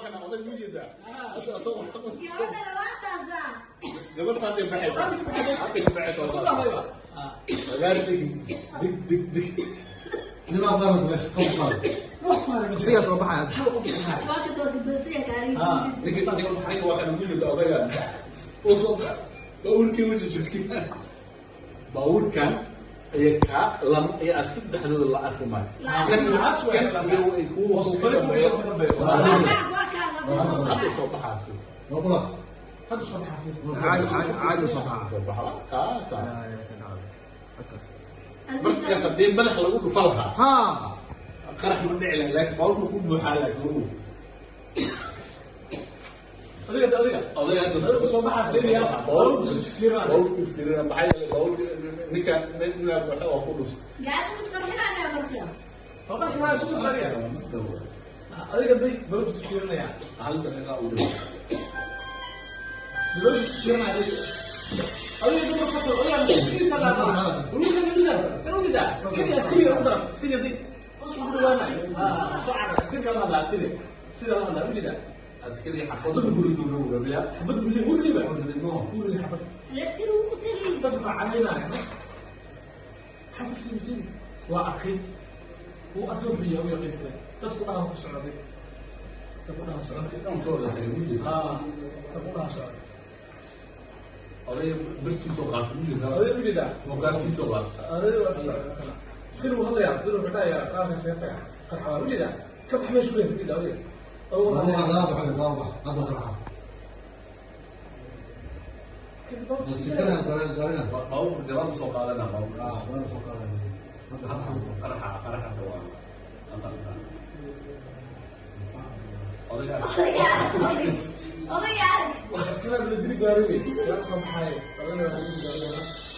Kana oday ma jeedaa? Hadda asagoo Gabadhana waa taasaa. Gabadha hadday baxaysaa, hadday ka baxaysaa walaal. Magaartigi dig dig dig. Nidaam qaran meesha qof qaran. Asigaa soo baxaya. Waa kasoo guddoonsiya gaarigiisa. Ninka waa kana ma jeeda odagan uu soo baxa baabuurkii ma jijirkiya baabuurkan iyo kaa lama iyo saddexdooda la arki maayo. Kan kan iyo ay kuwa ka dambeeyo. Waa kaas, waa kaas, waa soo Hadda baxay. soo baxaasi. Waa kula. Hadda soo baxaa. Caadi caadi caadi soo baxa. Soo baxa kaasa. Halkaas. Markaas haddii madax lagu dhufa lahaa, ha, qarax ma dhici lahayn, laakiin baabuurka ku buuxaa, laakiin ogow. Adiga, adiga. Odayga hadda Adiga soo baxaa fiiriya. Baabuurku fiirina. Baabuurku fiirina, maxaa yeelay baabuurka ninka ninka waxa waa ku dhuftay. Gaari mustarxinaya marka. Waa qarax isugu fiiriya. Adiga day baabuurku fiirinaya. Hal daqiiqa u dhow. Baabuurku fiirinaya adiga. Adiga dumar ka soo adiga kiisa la qaa. Uluka nabida. Sanudida. Kidi askariga u daran. Askariga day. Usoo dhawaanay. Ah, soo cara askariga la hadla askariga. Sida la hadla ulida. Askari xabad guridu lagu rabiya. Xabad guri guriba. Guridu. Guri xabad. Laskari wuu ku tegey. Dadku waxaa calaynaya. Xabad fiiri fiiri. Waa arkay. Wuu arkay wuxuu yahay u yaqiinsaday. Dadku dhaha ku socday. Dadku dhaha socday. Dhankooda tagay mujid. Ah, dadku dhaha socday. Odayga birtiisoo qaatay mujid. Odayga mujida. Mogaartiisoo qaatay. Odayga waa soo socday. Askari wuu hadlayaa. Dadku wuxuu dhahayaa qaarka isaga taga. Qarxa waa mujida. Ka bax meesha ku leeyahay mujida odayga. Odayga Waa hadlayaa. laba baxay, laba bax. Hadda qaraxa. Kadib baa Sikana garan garan. Baabuurka jawaab soo qaadana baabuurka. Ah, garan soo qaadan. Hadda qaraxa. Qaraxa qaraxa dhawaa. Odayga Odayga arag. Odayga arag. Kana la dili gaarigay. Yaa soo baxay. Odayga waa la dili gaarigay.